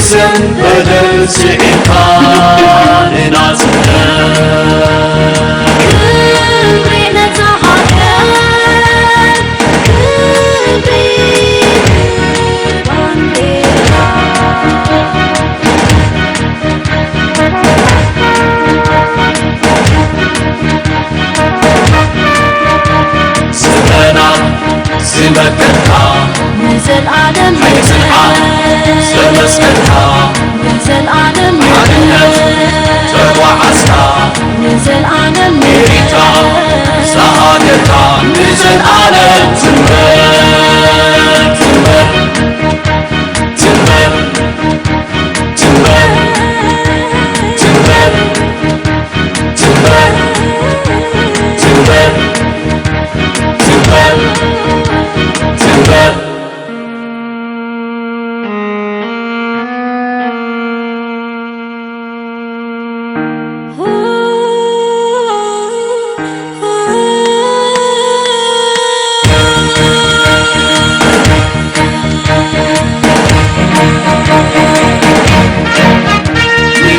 ስም በደል ስዒርካ ንናጽነት። ክብሪ ነታ ሃገር፣ ክብሪ ባንዴራ። ስመና ዝመከትካ ንዘልኣለም ኣይትንሓ፣ ዘመስከርካ ንዘልኣለም ሓድነት ተጓዓዝካ ንዘልኣለም ኤሪትራ ንግበር። ዝሃገርካ ንዘልኣለም ትንበር፣ ትንበር፣ ትንበር። ትንበር፣ ትንበር፣ ትንበር፣ ትንበር፣ ትንበር፣ ትንበር።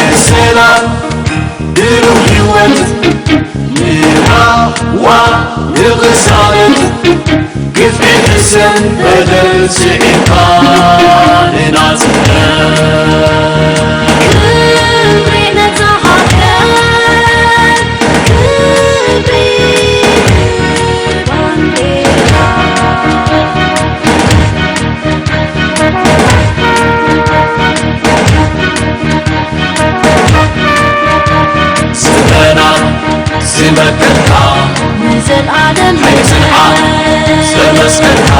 ንሰላም ድሩብ ህይወት ንራህዋ ንቕሳነት ግፍዒ ሕሰን በደል ስዒርካ ንናጽነት። ክብሪ ነታ ሃገር፣ ክብሪ ባንዴራ። ስመና ዝመከትካ ንዘልኣለም ኣይትንሓ፣ ዘመስከርካ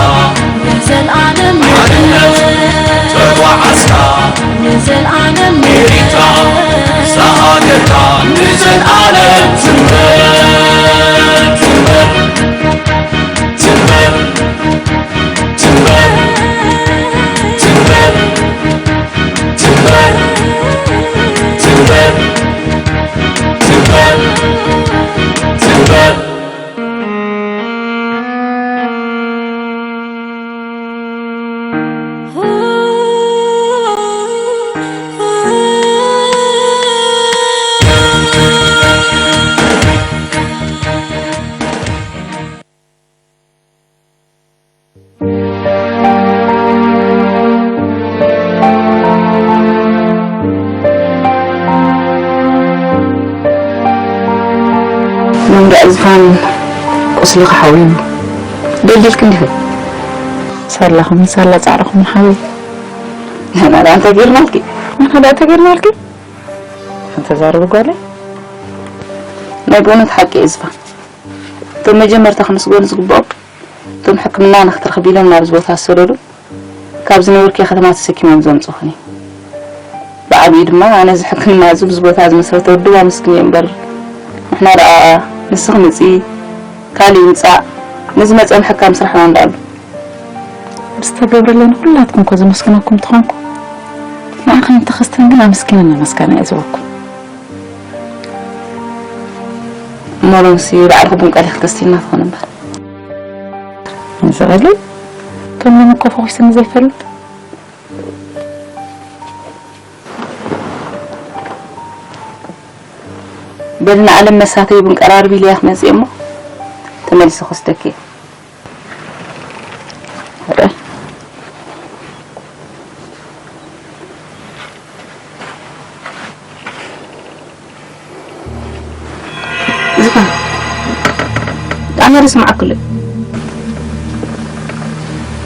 ንዘልኣለም ሓድነት ተጓዓዝካ ንዘልኣለም ኤሪትራ ዝሃገርካ ንዘልኣለም ትንበር፣ ትንበር፣ ትንበር። ትንበር፣ ትንበር፣ ትንበር፣ ትንበር፣ ትንበር፣ ትንበር። መንደዕ ዝፋን ቁስልኺ ሓዊሙ ደልዲልኪ እንዲኺ። ሳላኹምን ሳላ ጻዕርኹምን ሓወይ። ንሕና ደኣ እንታይ ጌርናልኪ? ንሕና ደኣ እንታይ ጌርናልኪ? እንተዛረቢ ጓለይ። ናይ ብእውነት ሓቂ እዩ ዝፋን። እቶም መጀመርታ ክምስገኑ ዝግብኦም እቶም ሕክምና ንክትረኽቢ ኢሎም ናብዚ ቦታ ዝሰደዱ ካብ ዝነበርክዮ ከተማ ተሰኪሞም ዘምጽኡኽን እዮም። ብዓቢኡ ድማ ነዚ ሕክምና እዚ ኣብዚ ቦታ ዝመስረተ ውድብ ኣመስግንዮ እምበር ንሕና ደኣ ንስኺ ምጺ ካሊእ ይምጻእ ንዝመጸ ምሕካም ስራሕና እንዳኣሉ ዝተገብረለይ ንኹላትኩም እኮ ዘመስግነኩም እንተኾንኩ ንዓኽን ተኸስተን ግን ኣመስጊነን ኣመስጋና እየ ዝበኩም። እሞ ሎምሲ ባዕልኺ ቡን ቀሊኺ ከስቲልና ትኾን እምበር። እዚ ቐሊል እቶም ሎሚ እኮ ፈኺስኒ ዘይፈልጥ። በሊ ንዓለም መሳተይ ቡን ቀራርቢ ኢለያ ክመጽእ እሞ ተመሊሰ ክወስደኪ እየ። ዝፋን ኣነ ዶ ስምዓክሉ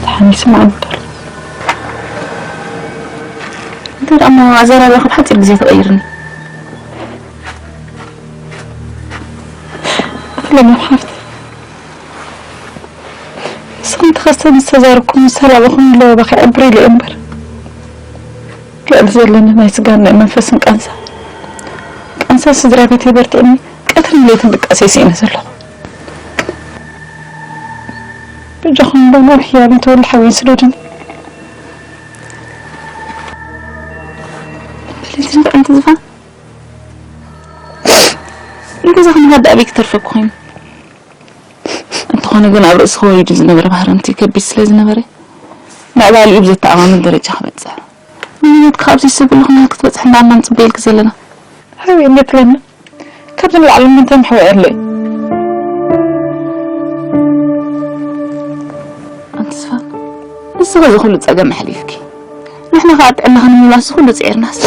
ተሓሚሱ ማዕምዳል እንተ ደኣ እሞ ኣዘራርባኺ ብሓፂር ግዜ ተቐይርኒ ለማ ሓፍቲ ንስኽን ተኸስተን ዝተዛረብኩም ዝተላበኹም ኣለዎ ባኺ ዕብር ኢለ እየ እምበር ልዕሊ ዘለኒ ናይ ስጋን ናይ መንፈስን ቃንሳ ቃንሳ ስድራ ቤተይ በርቲዕኒ ቀትርን ለይትን ድቃሰይ ስኢነ ዘለኹ በጃኹም እምበር ናብ ሕያበይ ተወሊ ሓወይን ስደዱኒ በሊትን ብዕንቲ ዝፋን ንገዛኹም ሃዳ ኣበይ ክተርፈኩ ኮይኑ እንተኾነ ግን ኣብ ርእስኺ ወሪዱ ዝነበረ ባህርምቲ ከቢድ ስለ ዝነበረ ምዕባሊኡ ብዘተኣማምን ደረጃ ክበጽሕ ምንነትካ ኣብዚ ሰብ ኣለኹ ክትበጽሕ እንዳና ንጽበየልክ ዘለና። ሓወይ እንዴት ለና ካብዚ ንላዕሊ ምንታይ ምሕዋይ ኣለይ? ኣንተስፋ ንስኻ እዚ ኩሉ ጸገም ኣሕሊፍኪ ንሕና ከዓ ጥዕና ክንምላስ ኩሉ ጽዒርናስ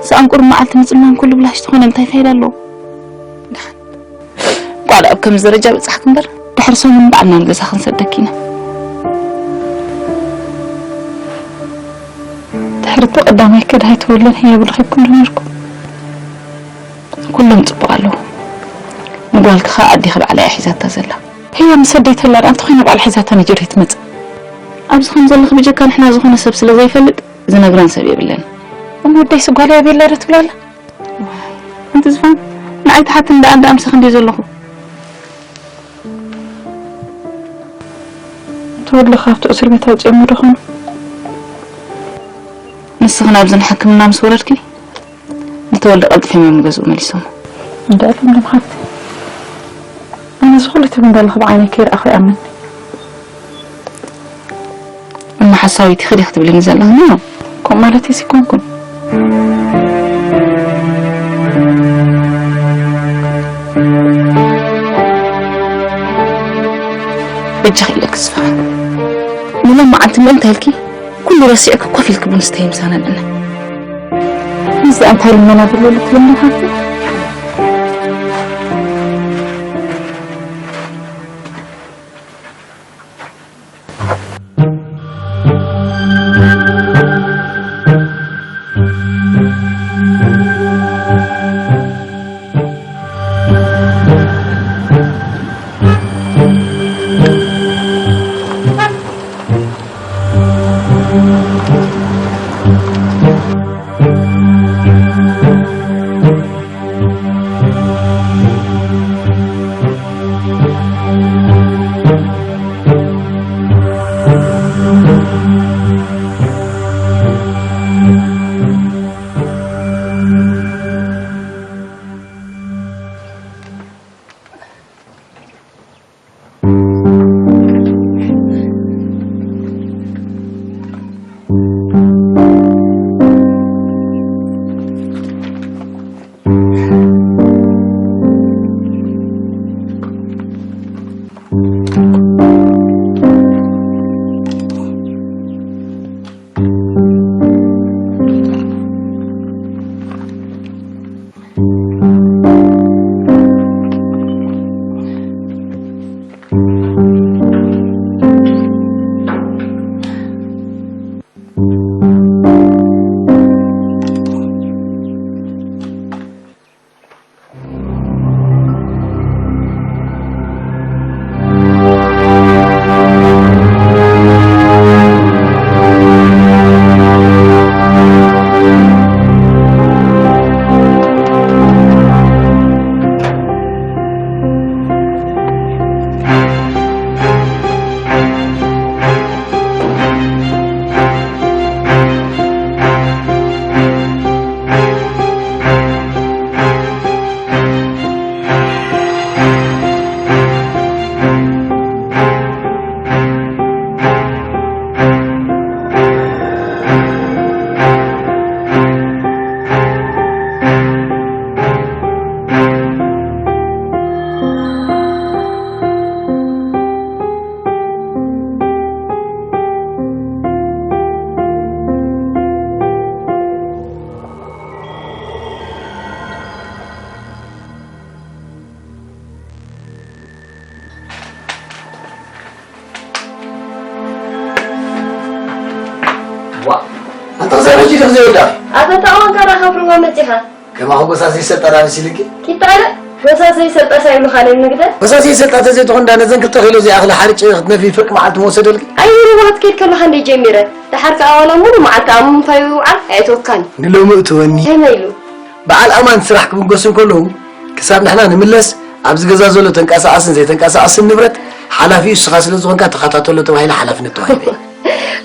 ሰኣን ቁሩብ መዓልቲ ምጽማም ኩሉ ብላሽ ዝኾነ እንታይ ፋይዳ ኣለዎ? ደሓን ጓል ኣብ ከምዚ ደረጃ በጻሕክ እምበር ድሕሪ ሰሙን ባዕልና ንገዛ ክንሰደኪ ኢና። ድሕሪ እቲ ቀዳማይ ከድሃይ ተወለን ህያብ ረኺብኩም ዶ ነርኩም? ኩሎም ጽቡቕ ኣለዉ። ንጓልኪ ኸኣ ኣዴኺ ባዕላ እያ ሒዛታ ዘላ። ህያ ምስ ኣደይ ተላ ደኣ እንተኾይና ባዕላ ሒዛታ ነጀር እያ ትመጽእ። ኣብዚ ከም ዘለኺ ብጀካ ንሕና ዝኾነ ሰብ ስለ ዘይፈልጥ ዝነግረን ሰብ የብለን። እሞ ኣደይስ ጓለይ ኣበይ ኣላ ዶ ትብላ ኣላ? ኣንቲ ዝፋን ንዓይ ትሓትኒ ደኣ እንዳ ኣምሳኺ እንድየ ዘለኹ። ተወልደ ካብቲ እስር ቤት ኣውጺኦሞ ዶ ኾኑ? ንስኺ ናብዚ ንሕክምና ምስ ወረድኪ ንተወልደ ቀልጢፎም እዮም ንገዝኡ መሊሶሞ። እንዳ ለምለም ሓፍቲ ኣነ እዚ ኩሉ ትብል ዘለኺ ብዓይነይ ከይረኣኹ ይኣምን። እማ ሓሳዊት ኢኺ ዲኺ ትብልኒ ዘለኺ? ኖ፣ ከምኡ ማለተይስ ኣይኮንኩን። በጃኺ ኢለኪ ዝፋን ንሎም መዓልቲ ምእንታ ኢልኪ ኩሉ ረሲዕኪ ኮፍ ኢልኪ ቡን ስተይ ምሳና ንዕነ። ምስዚ እንታይ ልመና ብሎ ልትልምኒ ሓፍቲ? ዋ፣ ኣንታ ክሳብ ሕጂ ድዩ ዘይወዳእኺ? ኣታ ተኣዋንካ ደኣ ካብ ሩባ መጺኻ? ከማኹ ጎሳ ዘይሰልጣ ዳ መሲልኪ? ኪድ ተኣለ፣ ጎሳ ዘይሰልጣ ሳይብሉኻ ነን ንግደል? ጎሳ ዘይሰልጣ ተዘይትኾን ዳ ነዘን ክልተ ኪሎ ዘይኣኽላ ሓርጭ ክትነፍዪ ፍርቂ መዓልቲ ምወሰደልኪ? ኣይ ሩባ ክትከይድ ከለኻ እንደ ጀሚረ፣ ደሓር ከኣ ዋላ ሙሉ መዓልቲ ኣብ ምንፋዩ ምውዓል ኣየእተወካን እዩ። ንሎሚ እትወኒ። ከመይ ኢሉ? በዓል ኣማን ስራሕ ክብገሱ እንከለዉ፣ ክሳብ ንሕና ንምለስ፣ ኣብዚ ገዛ ዘሎ ተንቀሳቓስን ዘይተንቀሳቓስን ንብረት ሓላፊኡ ንስኻ ስለ ዝኾንካ ተኸታተሎ ተባሂለ ሓላፍነት ተዋሂበ።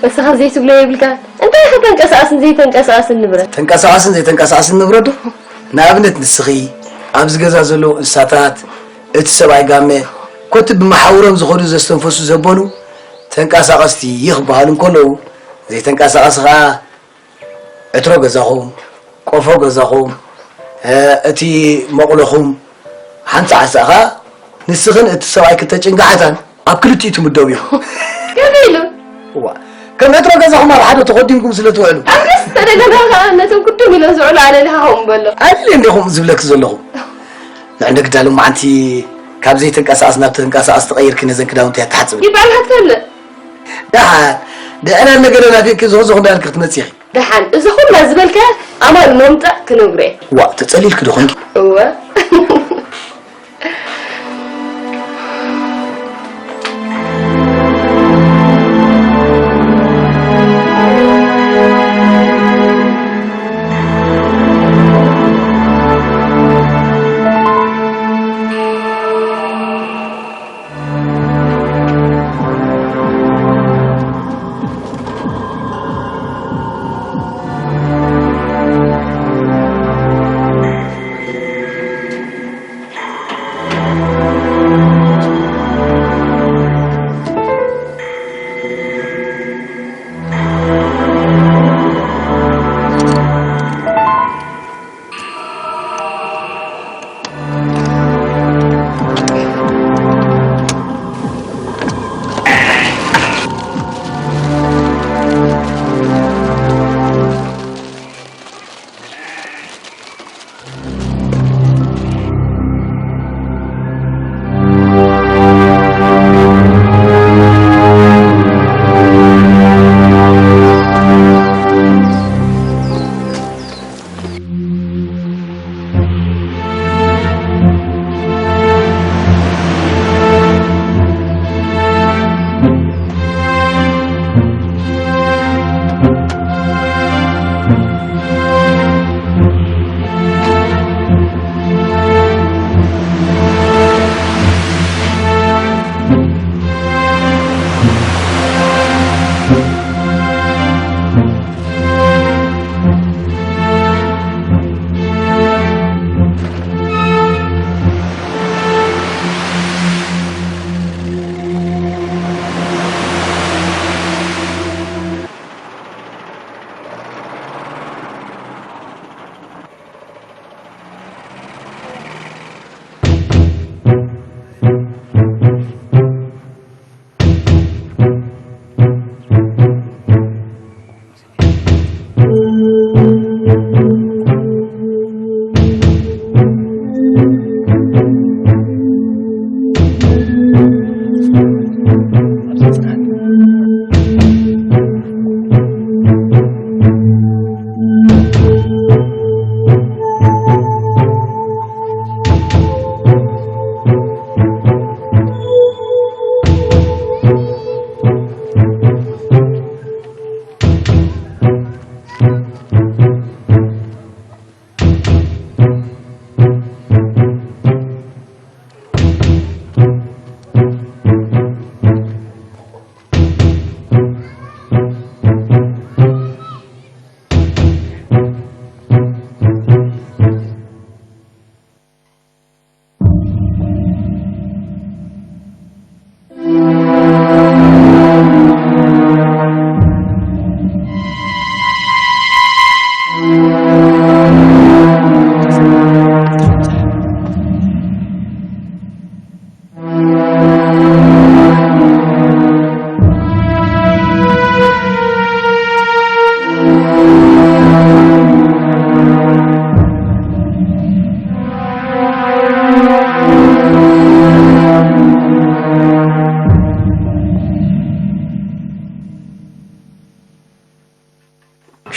ንስኻ ዘይትብሎ የብልካን። እንታይ ኢኻ ተንቀሳቓስን ዘይተንቀሳቓስን ንብረት? ተንቀሳቓስን ዘይተንቀሳቓስን ንብረት ዶ? ንኣብነት ንስኺ፣ ኣብዚ ገዛ ዘለዉ እንስሳታት፣ እቲ ሰብኣይ ጋመ፣ ኮቲ ብመሓውሮም ዝኸዱ ዘስተንፈሱ ዘበኑ ተንቀሳቐስቲ ክበሃሉ እንከለዉ፣ ዘይተንቀሳቐሲ ኸኣ ዕትሮ ገዛኹም፣ ቆፎ ገዛኹም፣ እ፣ እቲ መቑሎኹም፣ ሓንቲ ዓሳ ኸኣ ንስኽን እቲ ሰብኣይ ክተጭንጋሓታን ኣብ ክልቲኡ ትምደቡ ኢኹም። ከመይ ኢሉ? እዋ፣ ከም ዕትሮ ገዛኹም ኣብ ሓደ ተኾዲንኩም ስለ ትውዕሉ። ኣንተስ ተደጋጋሚ ኸኣ ነቶም ክድም ኢሎም ዝውዕሉ ኣለ ድኻ ከምኡ በሎ። ኣለ እንዲኹም ዝብለኪ ዘለኹ። ንዕንደ ግዳ ሎማዓንቲ ካብ ዘይተንቀሳቐስ ናብ ተንቀሳቐስ ተቐይርኪ ነዘን ክዳውንቲ እያ ትሓጽቢ። ይበዓል ሃብተነ። ደሓን፣ ድዕና ነገረ ናፊቕኪ ዝኾ ዝኾ እንዳልኪ ክትመጺ ኢኺ። ደሓን፣ እዚ ኹላ ዝበልካዮ ኣማን መምጻእ ክነግሮ እየ። ዋእ፣ ተጸሊልኪ ዶ ኾንኪ? እወ።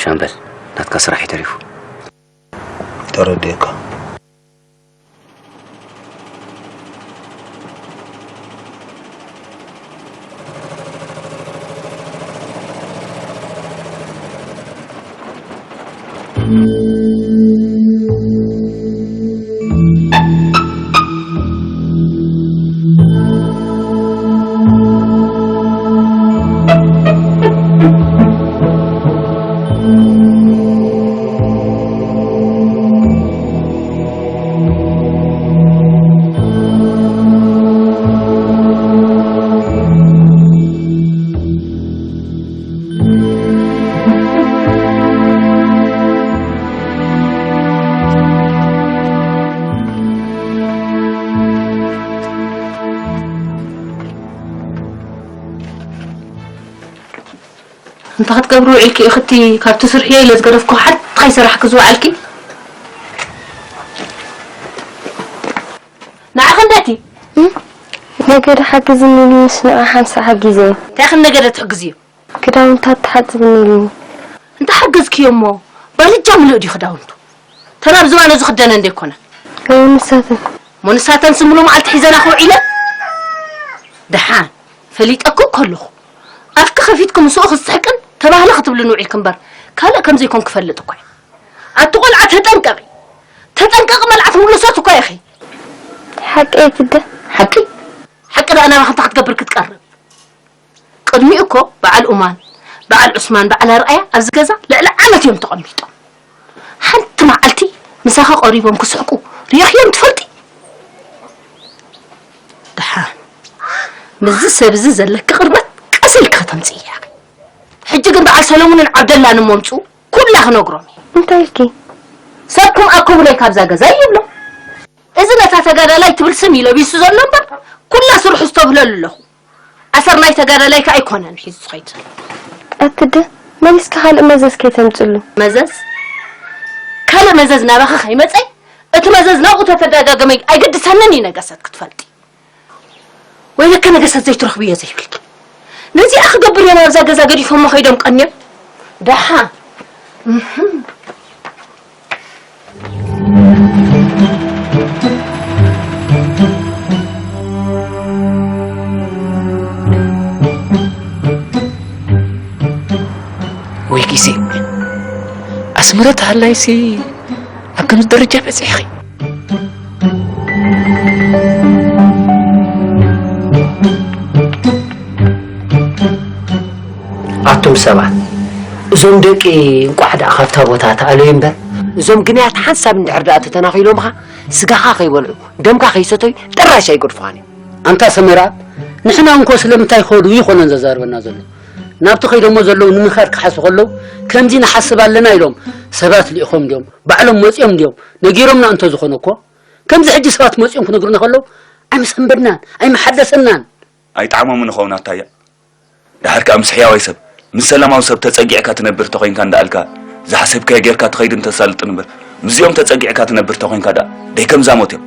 ሻምበል፣ ናትካ ስራሕ እዩ ተሪፉ። ተረዲእካ። እንታይ ክትገብሪ ውዒልኪ ኢኺ? እቲ ካብ ትስርሕዮ ኢለ ዝገደፍኩ ሓንቲ ከይሰራሕኪ ዝወዓልኪ? ንዓኺ እንደቲ? እም? ነገደ ሓግዝኒ ኢሉ ምስ ንዓ ሓንሳእ ሓጊዘ። እንታይ ኢኺ ነገደ ትሕግዝዮ? ክዳውንታት ትሓጽብኒ ኢሉኒ። እንተ ሓገዝክዮ እሞ፣ ባልጃ ምሉእ ድዩ ክዳውንቱ? ተን ኣብ ዝባኑ ዝኽደነ እንደ ይኮነ። ወይ ንሳተን። እሞ ንሳተን ስምሉ መዓልቲ ሒዘና ክውዒለን? ደሓን፣ ፈሊጠኩም ከለኹ። ኣፍኪ ከፊትኪ ምስኡ ክስሕቅን ተባህለ ክትብልን ውዒልኪ እምበር፣ ካልእ ከም ዘይኮን ክፈልጥ እኮ እየ። ኣቲ ቆልዓ ተጠንቀቒ። ተጠንቀቒ መልኣት ምሉሶት እኮ ኢኺ። ሓቂ እየ ትደ። ሓቂ? ሓቂ ደኣ ናባኺ እንታይ ክትገብር ክትቀርብ? ቅድሚኡ እኮ በዓል ኡማን፣ በዓል ዑስማን፣ በዓል ኣርኣያ ኣብዚ ገዛ ልዕሊ ዓመት እዮም ተቐሚጦም። ሓንቲ መዓልቲ ምሳኺ ቀሪቦም ክስሕቁ ርኢኽዮም ትፈልጢ? ደሓን ምስዚ ሰብ እዚ ዘለኪ ቅርበት ቀስ ኢልኪ ከተምጽእያ ኢኺ። ሕጂ ግን በዓል ሰለሙንን ዓብደላን እሞ ምጽኡ ኩላ ክነግሮም እየ። እንታይ ኢልኪ? ሰብኩም ኣከቡለይ ካብዛ ገዛ ይብሎ። እዚ ነታ ተጋዳላይ ትብል ስም እዩ ለቢሱ ዘሎ እምበር፣ ኩላ ስርሑ ዝተብህለሉ ኣለኹ። ኣሰር ናይ ተጋዳላይ ከኣ ኣይኮነን ሒዙ ዝኸይድ ዘሎ። ኣትደ፣ መሊስካ ካልእ መዘዝ ከይተምጽሉ። መዘዝ? ካልእ መዘዝ ናባኺ ከይመጸ፣ እቲ መዘዝ ናብኡ ተተደጋገመ ኣይግድሰንን እዩ ነገሰት ክትፈልጢ። ወይ ለከ ነገሰት ዘይትረኽብዮ ዘይብልኪ። ነዚኣ ክገብር እዮም ኣብዛ ገዛ ገዲፎሞ ከይዶም ቀንዮም። ደሓን። እህም። ወይ ግዜ። ኣስመረት ሃላይሲ ኣብ ከምዚ ደረጃ በጺሕኺ። ኣቱም ሰባት፣ እዞም ደቂ እንቋዕ ደኣ ካብታ ቦታ ተኣለዩ እምበር፣ እዞም ግናያት ሓንሳብ እንድሕር ደኣ ተተናኺሎምኻ፣ ስጋኻ ከይበልዑ፣ ደምካ ከይሰተዩ፣ ጥራሽ ኣይገድፉኻን እዮም። ኣንታ ሰመራ፣ ንሕና እንኮ ስለምንታይ ከዱ ይኾነን ዘዛርበና ዘሎ? ናብቲ ከይዶሞ ዘለዉ ንምኻድ ክሓስቡ ከለዉ፣ ከምዚ ንሓስብ ኣለና ኢሎም ሰባት ልኢኾም ድዮም? ባዕሎም መጺኦም ድዮም? ነጊሮምና እንተዝኾነ እኮ፣ ከምዚ ሕጂ ሰባት መጺኦም ክነግሩና ከለዉ፣ ኣይመሰንበድናን፣ ኣይመሓደሰናን። ኣይጠዓሞምን ይኸውን ኣታያ። ደሓር ከኣ ምስ ሕያዋይ ሰብ፣ ምስ ሰላማዊ ሰብ ተጸጊዕካ ትነብር ተኾይንካ እንዳኣልካ፣ ዝሓሰብካዮ ጌርካ ትኸይድን ተሳልጥን እምበር፣ ምስዚኦም ተጸጊዕካ ትነብር ተኾይንካ ደኣ፣ ደይ ከምዛ ሞት እዮም።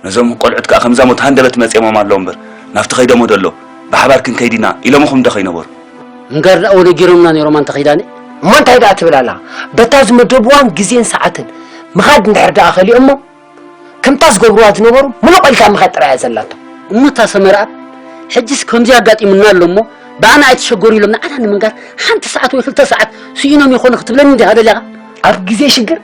ነዞም ቆልዑት ከኣ ከምዛ ሞት ሃንደበት መጺኦሞም ኣለዉ እምበር፣ ናብቲ ከይዶሞ ደሎ፣ ብሓባር ክንከይድ ኢና ኢሎምኹም ዶ ከይነበሩ? እምበር ደኣ ወነጊሮምና ነይሮም ኣንተ ኺዳነ። እሞ እንታይ ደኣ ትብል ኣለኻ? በታ ዝመደብዋን ግዜን ሰዓትን ምኻድ እንድሕር ደኣ ኸሊኦሞ፣ ከምታ ዝገብርዋ ዝነበሩ ምሉቕ ኢልካ ምኻድ ጥራይ እያ ዘላቶ። እሞ እታ ሰመረኣብ፣ ሕጅስ ከምዚ ኣጋጢሙና ኣሎ እሞ፣ ብኣና ኣይትሸገሩ ኢሎም ንዓና ንምንጋር፣ ሓንቲ ሰዓት ወይ ክልተ ሰዓት ስኢኖም ይኾኑ ክትብለኒ እንዲኻ ደሊኻ? ኣብ ግዜ ሽግር፣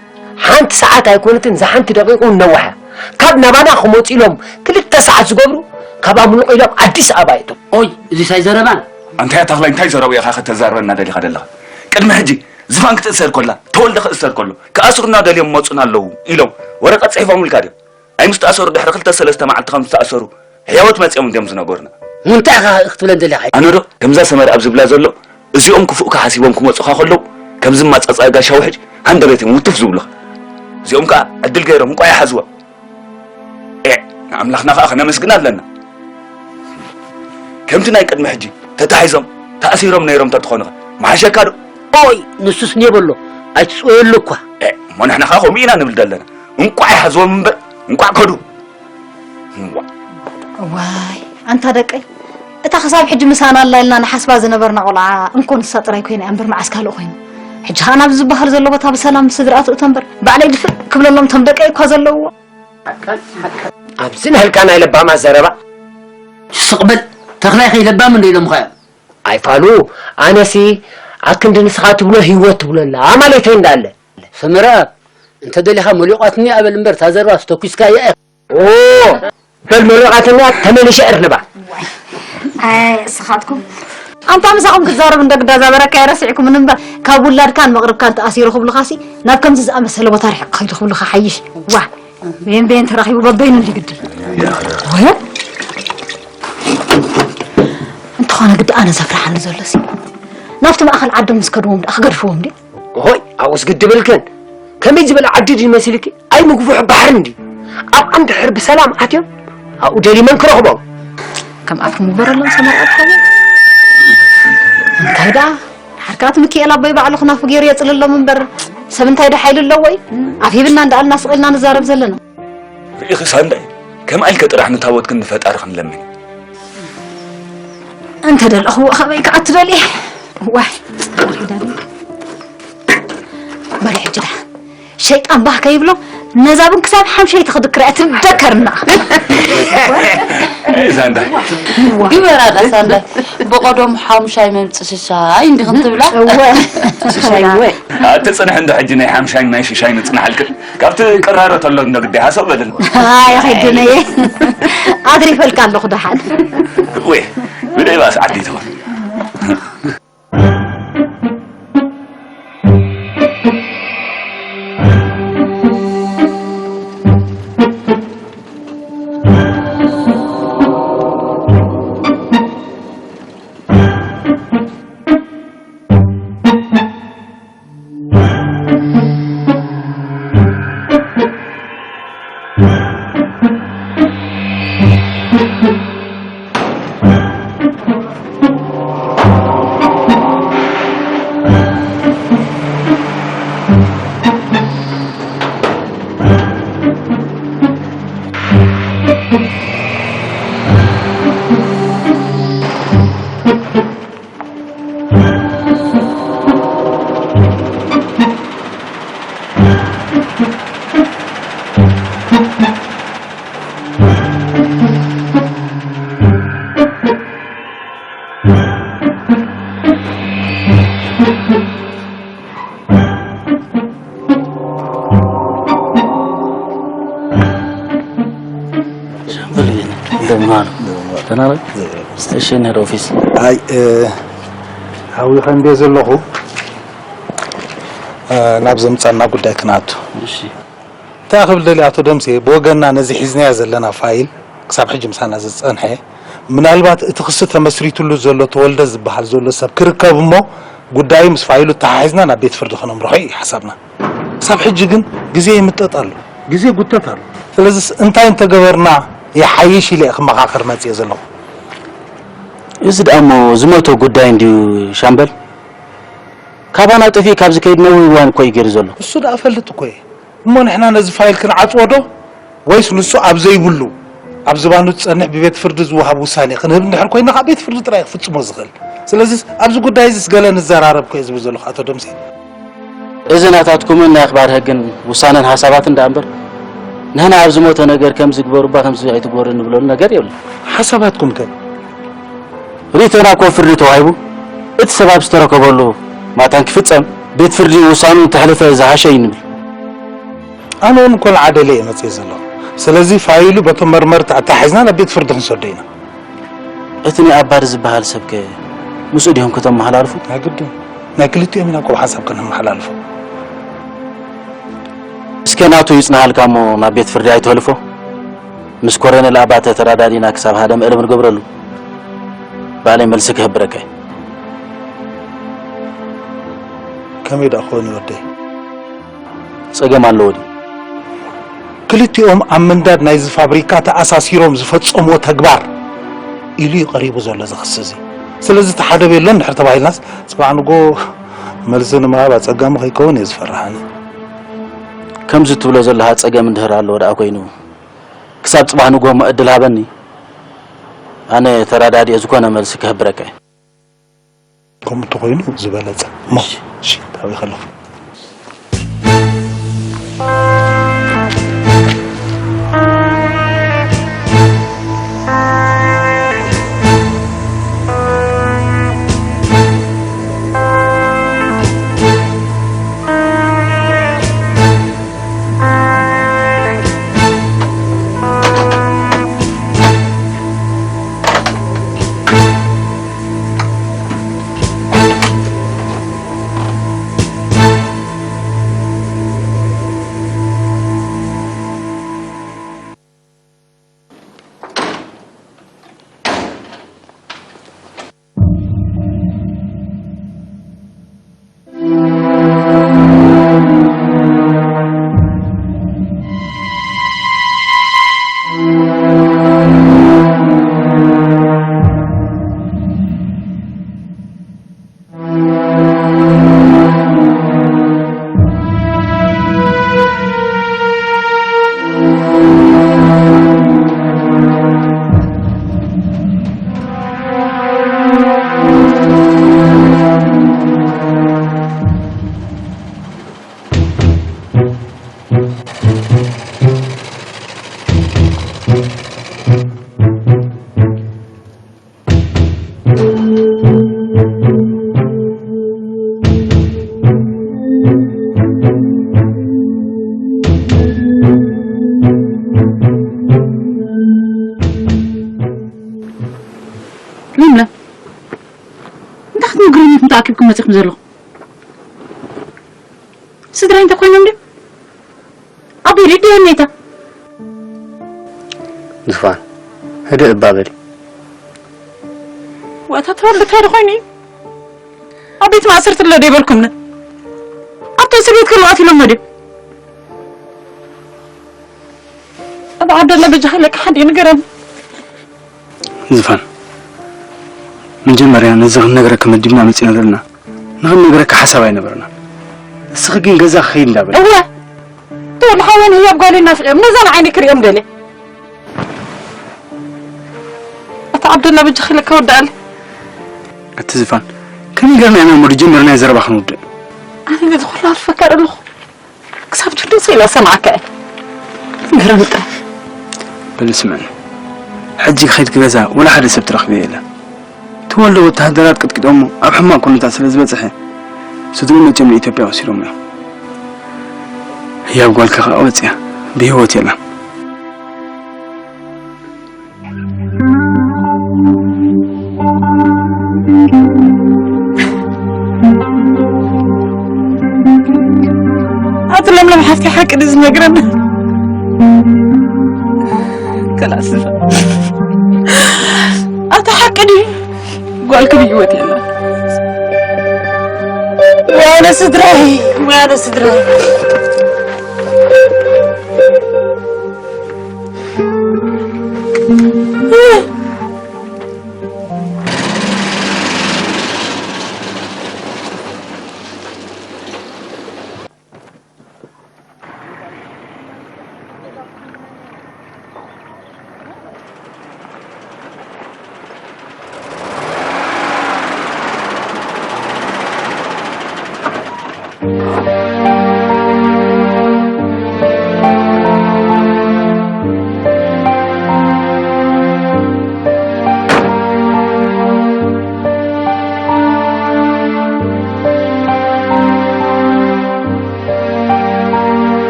ሓንቲ ሰዓት ኣይኮነትን፣ እዛ ሓንቲ ደቂቕ እውን ነዋሕ እያ። ካብ ናባና ክመጹ ኢሎም ክልተ ሰዓት ዝገብሩ፣ ካብኣ ምሉቕ ኢሎም ኣዲስ ኣበባ ይእተው። ኦይ፣ እዚስ ኣይዘረባን። ኣንታ ያ ተኽላይ፣ እንታይ ዘረባ ኢኻ ከተዛርበና ደሊኻ ዘለኻ? ቅድሚ ሕጂ፣ ዝፋን ክትእሰር ኮላ፣ ተወልደ ክእሰር ኮሎ፣ ክኣስሩና ደልዮም መጹና ኣለዉ ኢሎም ወረቐት ጽሒፎምልካ ድዮም? ኣይ ምስ ተኣሰሩ ድሕሪ ክልተ ሰለስተ መዓልቲ ከም ዝተኣሰሩ ሕያዎት መጺኦም እንድዮም ዝነገሩና። እንታይ ኢኻ ክትብለን ደሊኻ? ኣነ ዶ ከምዛ ሰመርኣብ ዝብላ ዘሎ፣ እዚኦም ክፉእካ ሓሲቦም ክመጹኻ ከለዉ፣ ከም ዝማጻጻእ ጋሻ ውሕጅ ሃንደበት እዮም ውትፍ ዝብሉኻ። እዚኦም ከኣ ዕድል ገይሮም እንቋ ይሓዝዋ። ኤዕ፣ ንኣምላኽና ከኣ ከነመስግን ኣለና። ከምቲ ናይ ቅድሚ ሕጂ ተታሒዞም ተኣሲሮም ነይሮም እንተትኾኑኸ ምሓሸካ ዶ? ኦይ፣ ንሱስ ኔበሎ፣ ኣይትጽወየሉ እኳ። ኤዕ፣ እሞ ንሕና ከኣ ከምኡ ኢና ንብል ዘለና። እንቋዕ ይሓዝዎም እምበር፣ እንቋዕ ከዱ። እንቋዕ። ዋይ፣ ኣንታ ደቀይ፣ እታ ክሳብ ሕጂ ምሳና ኣላ ኢልና ንሓስባ ዝነበርና ቆልዓ፣ እንኮ ንሳ ጥራይ ኮይና እያ እምበር መዓስ ካልእ ኮይኑ። ሕጂ ኸኣ ናብዚ ዝበሃል ዘሎ ቦታ ብሰላም ምስ ስድራኣ ትእቶ እምበር፣ ባዕለይ ድፍእ ክብለሎም እቶም ደቀይ እኳ ዘለውዎ። ኣብዚ ንህልካ ናይ ለባማት ዘረባ። ስቕ በል፣ ተኽላይ ኸይ ለባም እንዶ ኢሎምኻ እዮም። ኣይፋሉ፣ ኣነሲ ኣክንዲ ንስኻ ትብሎ ህይወት ትብሎ ኣላ ማለተይ እንዳለ። ሰመረኣብ፣ እንተ ደሊኻ መሊቋትኒ እያ በል እምበር፣ እታ ዘረባስ ተኲስካያ ኢኻ። ኦ፣ በል መሊቋትኒ እያ፣ ተመሊሸ እርንባ። ኣይ፣ እስኻትኩም። ኣንታ ምሳኹም ክትዛረብ እንደ ግዳ ዛበረካ ረሲዕኩምን እምበር፣ ካብ ውላድካን መቕርብካን ተኣሲሩ ክብሉኻሲ፣ ናብ ከምዚ ዝኣመሰለ ቦታ ርሒቕ ከይዱ ክብሉኻ ሓይሽ። ዋ፣ በየን በየን ተራኺቡ በበይኑ እንዲ ግድል። ወይ፣ እንተኾነ ግዲ ኣነ ዘፍርሓኒ ዘሎሲ፣ ናብቲ ማእኸል ዓዶም ምስ ከድዎም ደኣ ክገድፍዎም ድዩ? ሆይ፣ ኣብኡስ ግዲ ብልክን። ከመይ ዝበለ ዓዲ ድዩ መሲልኪ? ኣይ ምግቡሕ ባሕሪ እንድዩ። ኣብኣ እንድሕር ብሰላም ኣትዮም፣ ኣብኡ ደልዩ መን ክረኽቦም? ከም ኣፍኩም ግበረሎም ሰመርኣብ ሓወይ። እንታይ ደኣ? ካት ሚካኤል ኣቦይ ባዕሉ ክናፉ ገይሩ የጽልሎም እምበር ሰብ እንታይ ደሓ ኢሉ ኣለዎ እዩ? ኣብ ሂብና እንዳኣልና ስቕ ኢልና ንዛረብ ዘለና። ርኢኺ ሳንዳይ፣ ከምኣ ኢልከ ጥራሕ ንታቦትክን ንፈጣሪ ክንለምን። እንተ ደለኹዎ ካበይ ክኣቱ ደልየ? ዋይ፣ በሊ ሕጂ ደሓን ሸይጣን ባህ ከይብሎ ነዛ ቡን ክሳብ ሓምሸይቲ ክድክራ እያ ትደከርና። ሳንዳይ። ግበራ ዳ ሳንዳይ። ብቐደሙ ሓሙሻይ መምጽ ሽሻይ እንዲኽን ትብላ። እወ ሽሻይ እወ። ኣቲ ጽንሕ እንዶ ሕጂ ናይ ሓምሻይ ናይ ሽሻይ ንጽናሓልክን ካብቲ ቅራረ ተሎ እንዶ ግዴ ሃሰብ በልን። ኣይ ኸይድነየ ኣትሪፈልካ ኣለኹ ደሓን። ወይ ብደይ ባስ ዓዲ ትኾን። እንደምን ዋሉ? ደህና ነህ? እሺ፣ እንሂድ ኦፊስ። ኣይ እ፣ ሃዊኸ እንድየ ዘለኹ እ፣ ናብ ዘምጻና ጉዳይ ክንኣቱ። እሺ። እንታይ ክብል ደልየ ኣቶ ደምሴ፣ ብወገንና ነዚ ሒዝናዮ ዘለና ፋይል ክሳብ ሕጂ ምሳና ዝጸንሐ፣ ምናልባት እቲ ክሲ ተመስሪትሉ ዘሎ ተወልደ ዝበሃል ዘሎ ሰብ ክርከብ እሞ ጉዳዩ ምስ ፋይሉ ተሓሒዝና ናብ ቤት ፍርዲ ከነምርሖ እዩ ሓሳብና። ክሳብ ሕጂ ግን ግዜ ይምጠጥ ኣሎ፣ ግዜ ይጉተት ኣሎ። ስለዚስ እንታይ እንተገበርና ይሓይሽ ኢለ እየ ክመኻኸር መፅየ ዘለኹ። እዚ ደኣ እሞ ዝሞተ ጉዳይ እንድዩ ሻምበል። ካባና ጠፊኡ ካብ ዝከይድ ነዊሕ እዋን እኮ እዩ ገይሩ ዘሎ። እሱ ደኣ እፈልጥ እኮ እየ። እሞ ንሕና ነዚ ፋይል ክንዓጽዎ ዶ? ወይስ ንሱ ኣብ ዘይብሉ ኣብ ዝባኑ ዝጸንሕ ብቤት ፍርዲ ዝወሃብ ውሳኔ ክንህብ እንድሕር ኮይንና ከኣ ቤት ፍርዲ ጥራይ እዩ ክፍጽሞ ዝኽእል። ስለዚስ ኣብዚ ጉዳይ እዚስ ገለ ንዘራረብ እኮ እየ ዝብል ዘለኹ ኣቶ ደምሴ። እዚ ናታትኩምን ናይ ኣኽባር ሕግን ውሳነን ሓሳባትን ደኣ እምበር ንሕና ኣብ ዝሞተ ነገር ከምዚ ግበሩ እባ ከምዚ ኣይትግበሩ እንብለሉ ነገር የብሉን። ሓሳባትኩም ከ? ርእይቶና እኮ ፍርዲ ተዋሂቡ እቲ ሰብ ኣብ ዝተረከበሉ ማታን ክፍጸም ቤት ፍርዲ ውሳንኡ እንተሕለፈ ዝሓሸ እዩ ንብል። ኣነ እውን እኮ ንዓደለ እየ መፅየ ዘለኹ። ስለዚ ፋይሉ በቶም መርመርቲ ኣተሓሒዝና ናብ ቤት ፍርዲ ክንሰዶ ኢና። እቲ ናይ ኣባዲ ዝበሃል ሰብከ ምስኡ ድዮም ከተመሓላልፉ? ናይ ግድን ናይ ክልቲኦም ኢና እኮ ብሓንሳብ ከነመሓላልፎ። እስከ ናቱ ይጽናሃልካ እሞ ናብ ቤት ፍርዲ ኣይትህልፎ። ምስ ኮረነል ኣባተ ተራዳዲና ክሳብ ሓደ መእለብ ንገብረሉ ባዕለይ መልሲ ክህብረካ እየ። ከመይ ደኣ ክኾን እዩ ወደይ? ጸገም ኣለዎ ድዩ? ክልቲኦም ኣብ ምንዳድ ናይዚ ፋብሪካ ተኣሳሲሮም ዝፈጸምዎ ተግባር ኢሉ እዩ ቀሪቡ ዘሎ እዚ ክሲ እዚ። ስለዚ እቲ ሓደ ቤሎ እንድሕር ተባሂልናስ ጽባሕ ንጎ መልሲ ንምሃብ ኣጸጋሚ ከይከውን እየ ዝፈርሃኒ። ከምዚ ትብሎ ዘለኻ ጸገም እንድህር ኣለዎ ደኣ ኮይኑ ክሳብ ጽባሕ ንጎ እሞ ዕድል ሃበኒ። ኣነ ተራዳዲኦ ዝኾነ መልሲ ክህብረካ እየ። ከምኡ እንተኾይኑ ዝበለጸ እሞ እሺ ታበይ ከለኹ እንታይ ኣኪብኩም መጺኹም ዘለኹም? ስድራይ እንተ ኮይኖም ድዮም? ኣቦይ ድዮ ኔታ? ዝፋን፣ ህድእ እባ በሊ። ወታ ተወልደ እንታይ ዶ ኮይኑ እዩ? ኣብ ቤት ማእሰርቲ ኣሎ ዶ ይበልኩምኒ? ኣብቲ እስር ቤት ከለዉ ኣትሎሞ ድዮም? ኣታ ዓብደላ በጃኻ ኢለካ ሓንቲ ንገረኒ። ዝፋን፣ መጀመርያ ነዚ ክንነግረኪ መዲብና መጺና ዘለና። ንኽንነግረኪ ሓሳብ ኣይነበረና። ንስኺ ግን ገዛ ክኸይድ እንዳበለ። እወ፣ ተወልደ ሓወን ህያብ ጓሉ እናስዕዮም ነዛ ንዓይኒ ክርእዮም ደልየ። ኣታ ዓብደላ በጃኻ ኢለካ ወዳኣለይ። ኣቲ ዝፋን፣ ከመይ ጌርና ኢና እሞ ጀመርናዮ ዘረባ ክንውድእ? ኣነ ነዚ ኩሉ ኣልፈካ ኣለኹ። ክሳብ ትውድእ ስኢለ ሰማዕካ እየ። ምህረም ጥራሕ። በሊ ስምዕኒ። ሕጂ ክኸይድ ክገዛ ወላ ሓደ ሰብ ትረኽቢ የለን። ተወልደ ወተሃደራት ቀጥቂጦሞ ኣብ ሕማቕ ኩነታት ስለ ዝበጽሐ፣ ስድርኡ መጺኦም ንኢትዮጵያ ወሲዶሞ እዮም። ህያብ ጓልካ ከኣ ወጺኣ፣ ብህይወት የላን። ኣቲ ለምለም ሓፍቲ ሓቂ ድዩ ዝነግረና? ከላስ ኣቲ ሓቂ ድዩ? ጓልክ ብህይወት የላ። ወያነ ስድራይ፣ ወያነ ስድራይ።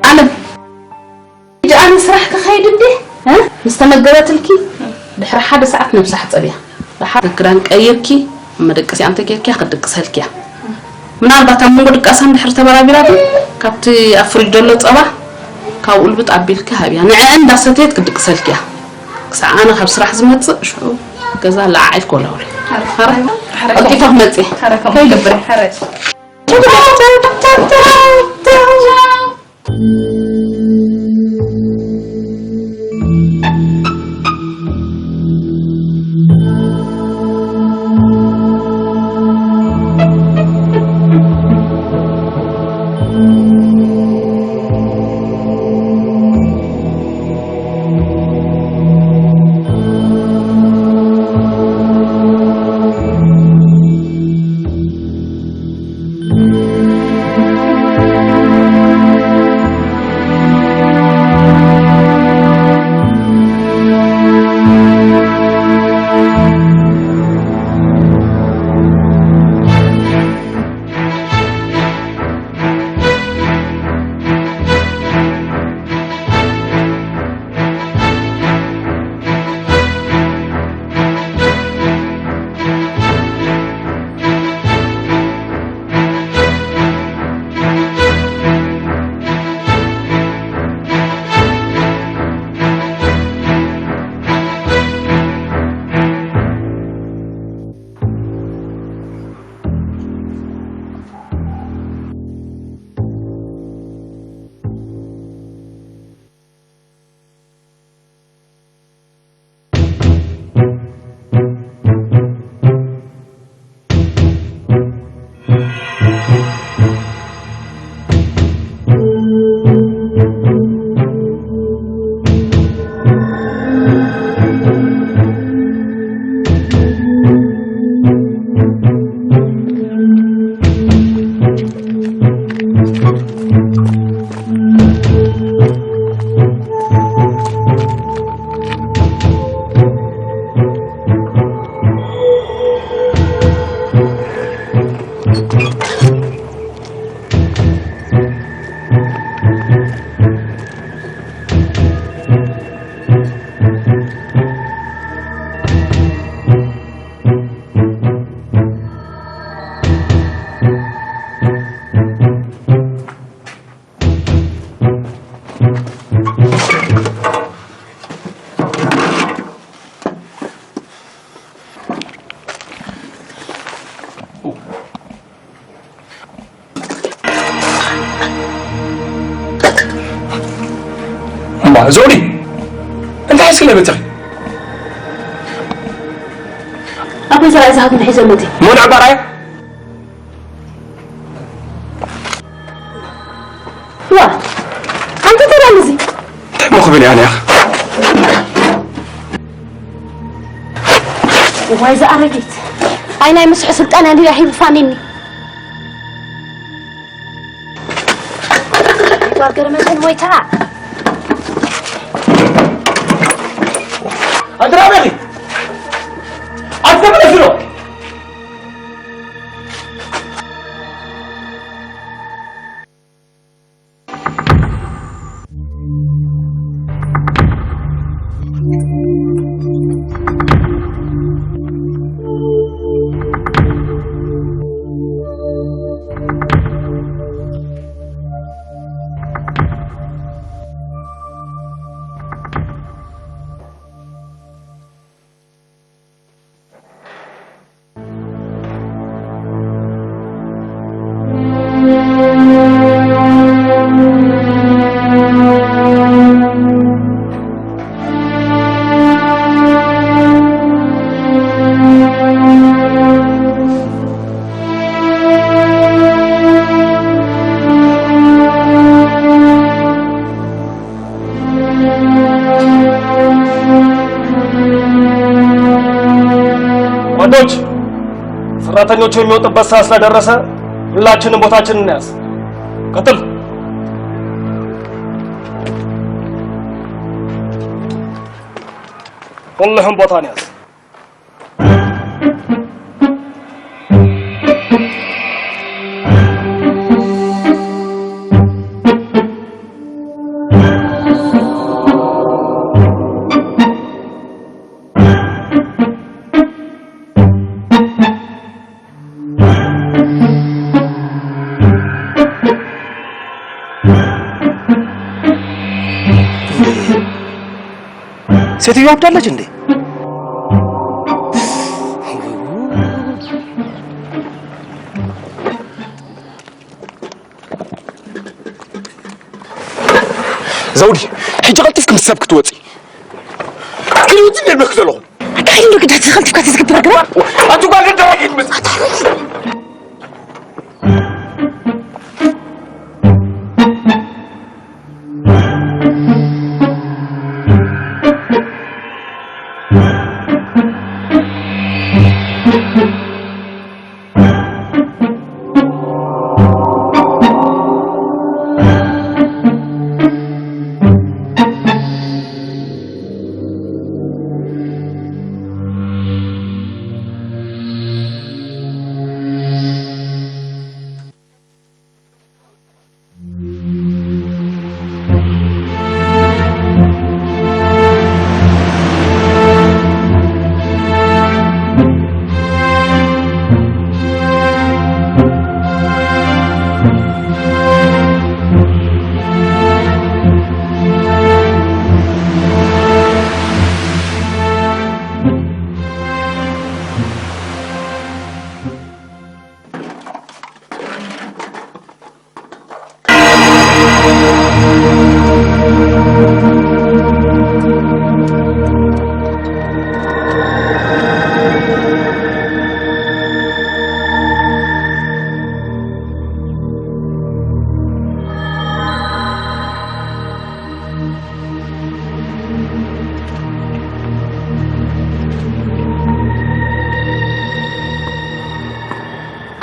ኣለም፣ ሕጂ ኣነ ስራሕ ክኸይድ እንዴ? እ? ምስ ተመገበትልኪ ድሕሪ ሓደ ሰዓት ነብሳ ሕጸብያ። ደሓር ክዳን ቀይርኪ፣ መደቀሲኣ እንተ ጌርኪያ፣ ክትድቅሰልኪያ። ምናልባት ኣብ መንጎ ድቃሳ እንድሕር ተበራቢራ ግን፣ ካብቲ ኣብ ፍሪጅ ዘሎ ጸባ፣ ካብኡ ልብጥ ኣቢልኪ ሃብያ። ንዕአ እንዳሰተየት ክትድቅሰልኪያ። ክሳዕ ኣነ ካብ ስራሕ ዝመጽእ፣ ሽዑ ገዛ ለዓዒል ኮላውለ። ሓረ፣ ሓረ፣ ሓረ፣ ቀልጢፋ ክመጽእ። ሓረ፣ ከምኡ ይገብር፣ ሓረ። ዘውዲ፣ እንታይ ሒዝክለይ መጺኺ? ኣቦይ ዘርኣይ ዝሃብኒ ሒዘ መጺ። ሙሉዕ ባራይ? ዋ፣ ኣንተ ተራን እዚ። እንታይ እሞ ክብል እያ ነያ? ዋይ፣ እዛ ኣረጊት። ኣይ፣ ናይ ምስሑ ስልጣን እንድያ ሂቡ ፋኒኒ። ጓል ገረመትን ሞይታ። ኣንተ ናበይ ኢኺ? ኣንተ ተመለስ ዶ። ወንዶች፣ ሰራተኞቹ የሚወጡበት ሰዓት ስለደረሰ ሁላችንም ቦታችንን እንያዝ። ቀጥል። ሁልህም ቦታ እንያዝ። ሴትዮ አብዳለች እንዴ? ዘውዲ፣ ሕጂ ቀልጢፍኪ ምስ ሰብ ክትወጺ። ክትወጺ እንዴ ኢልኪ ዘለኹ? ኣታ ሓይሊ ግዳት ዝኸልጥፍካ ትዝግብ ትረግባ? ኣቱ ጓል ደረቅ ይድምጽ።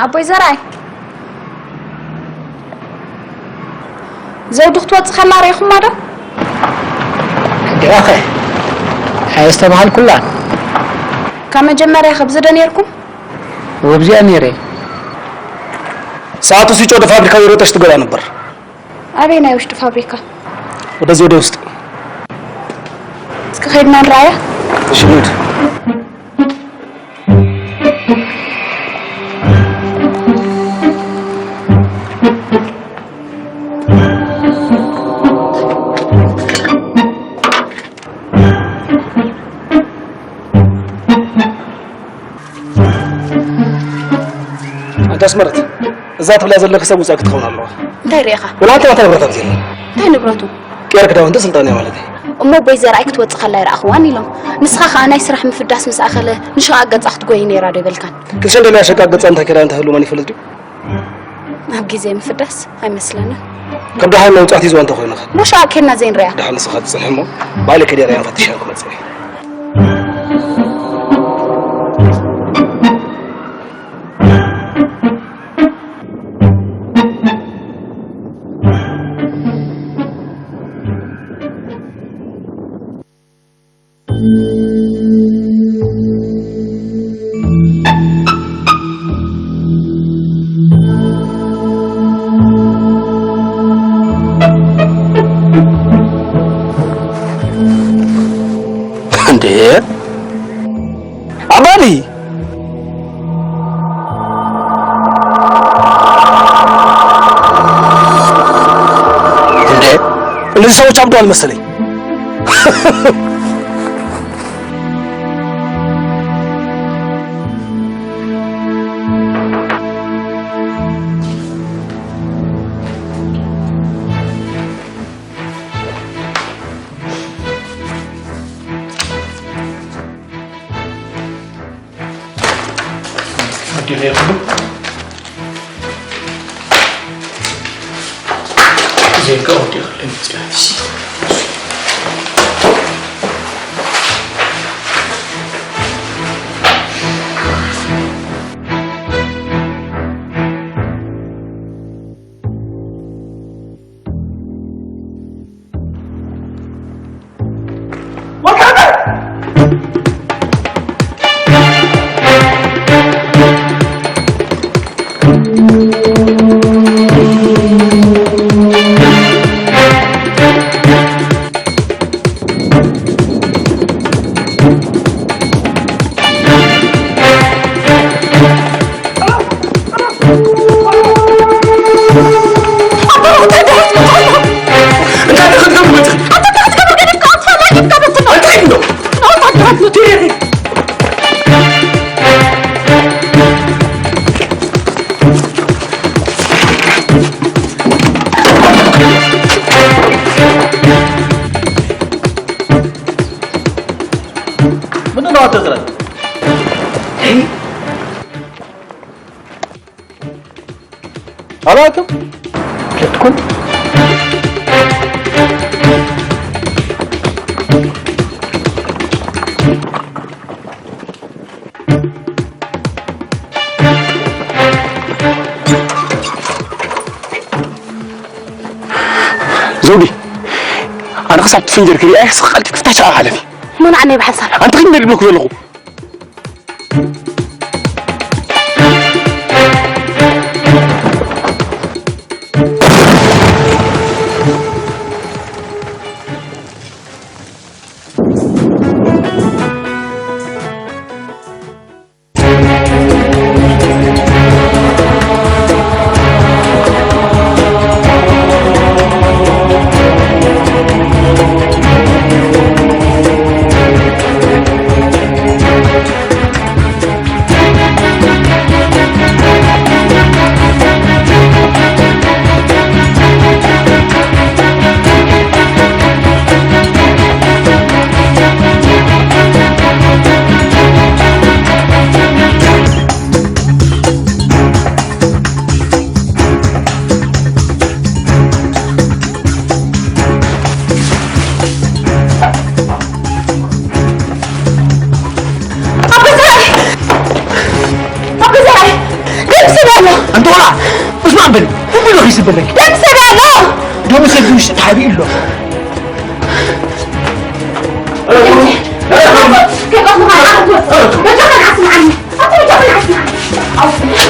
ኣቦይ ዘርኣይ፣ ዘውዲ ክትወጽእ ከላ ርኢኹማ ዶ? እንዲያኸ ኣየስተብሃልኩላን። ካብ መጀመርያ ከብዚ ዶ ኔርኩም? ወብዚኣ ኔረ። ሰዓቱ ሲጮ ወደ ፋብሪካ የሮጠች ትገባ ነበር። ኣበይ ናይ ውሽጢ ፋብሪካ? ወደዚህ ወደ ውስጥ። እስኪ ኸድና ንረኣያ። እሺ፣ እንሂድ። ኣንታ ኣስመረት፣ እዛ ትብላ ዘለኺ ሰብ ውጻእ ክትኸውን ኣለዋ። እንታይ ርኢኻ? ወላ ኣንታ ማታ ንብረት ኣብዚኣ። እንታይ ንብረቱ? ቅየር ክዳውንቲ ስልጣንያ ማለት እዩ። እሞ ኣቦይ ዘርኣይ ክትወጽእ ከላ ኣይረኣኽዋን ኢሎም። ንስኻ ከኣ ናይ ስራሕ ምፍዳስ ምስ ኣኸለ ንሸቓቕ ገጻ ክትጎይ ነይራ ዶ ይበልካን? ክትሸንደልያ ሸቃ ገጻ እንታይ ከዳ እንተህሉ መን ይፈልጥ ድዩ? ኣብ ግዜ ምፍዳስ ኣይመስለንን። ካብ ደሓን መውጻእቲ ይዝዋ እንተኾይኑ ኸ? ሞ ሸቓቕ ኬድና ዘይንሪኣ? ደሓን ንስኻ ትጽንሕ እሞ ባይለ ከደ ሪኣ ፈትሻ ክመጽእ። እንዴ ኣባኒ እንዴ እነዚህ ሰዎች አብደዋል መሰለኝ። ምንድን ነው አንተ ዝረግ? አላውቅም። ለትኩን ዘውዲ፣ ኣነ ክሳብ ትፍንጀር ክሪኣ እየ፣ ስቕ ቀልጢፍካ ሽቓ ሓለፊ። መን ዓነይ ብሓንሳብ? ኣንቲ ክንደይ ልብለኩ ዘለኹ? ኣቦ ዘርኣይ! ኣቦ ዘርኣይ! ደምስሰኒ ኣሎ! ኣንቲ ቆልዓ፣ እስማዕ በሊ፣ ምን ብሎ ኺስ በለኪ? ደምስሰኒ ኣሎ! ደምሰ ዱሽ ተሓቢኡ ኣሎ። ከይቀትሉኻ ንዓኻ ትወስድ። በጃኻ ንዓስ ንዓኒ። ኣታ በጃኻ ንዓስ ንዓኒ።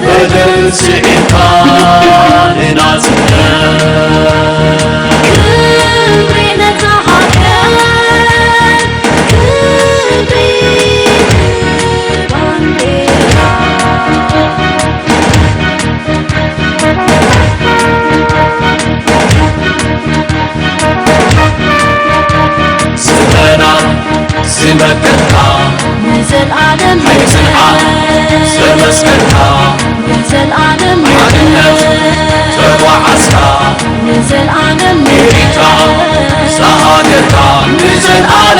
በደል ስዒርካ ንናጽነት። ክብሪ ነታ ሃገር፣ ክብሪ ንባንዴራ። ስመና ዝመከትካ ንዘልኣለም ኣይትንሓ፣ ዘመስከርካ ንዘልኣለም ሓድነት ተጓዓዝካ ንዘልኣለም ኤሪትራ ዝሃገርካ ንዘልኣለም